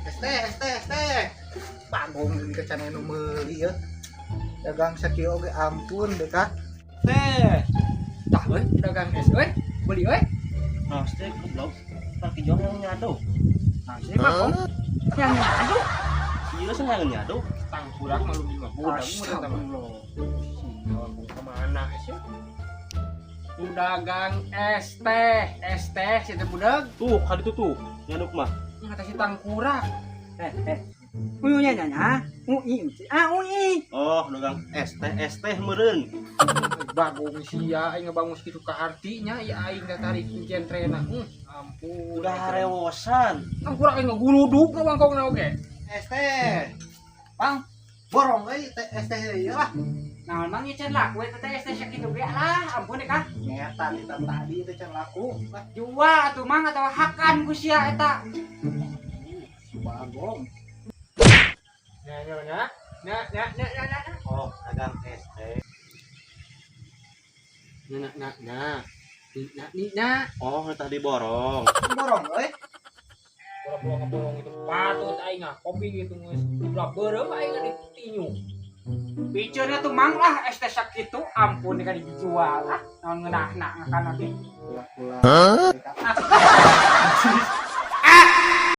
Es teh, es teh, es teh. Bagong ini ke can nu meuli ya. Dagang sakieu oge ampun deh kah. Teh. Tah euy, dagang es euy. Beli euy. Nah, teh goblok. Parki jong yang nyado. Nah, sini Bagong. Yang nyadu. Iya, sih yang nyado. Tangkurak malu lima budak mudah teman. Astagfirullah. Kemana sih? Dagang es teh, es teh si teh budak. Tuh, kali itu tuh. Nyaduk mah. Ngata si tangkurak. Eh, eh. Uyunya nya, ui, ah, ui. Oh, dagang es teh, es teh meureun. Bagong sia aing ngebangun segitu ka artinya ya aing teh tarik jentrena. Ampun. Udah rewosan. Tangkurak aing ngeguluduk ngabangkongna oge. Es teh. Bang, borong euy teh es teh ieu lah. Nah, emang ieu can laku eta teh es teh sakitu ge lah, ampun deh kah. Nyata di tadi itu can laku. Lah, Jual atuh Mang atau hakan ku sia eta. Si Bagong. Nya nya nya. Nya nya nya nya nya. Oh, dagang es teh. Nya nya nya nya. Nya nya nya. Oh, tadi borong. Borong euy. Bola-bola ngeborong itu patut aing ah kopi gitu geus. Ulah beureum aing ditinju. Piceunna tuh Mang lah es teh sakitu, ampun deh dijual ah. Naon ngeunahna ngakan oge. Ulah-ulah.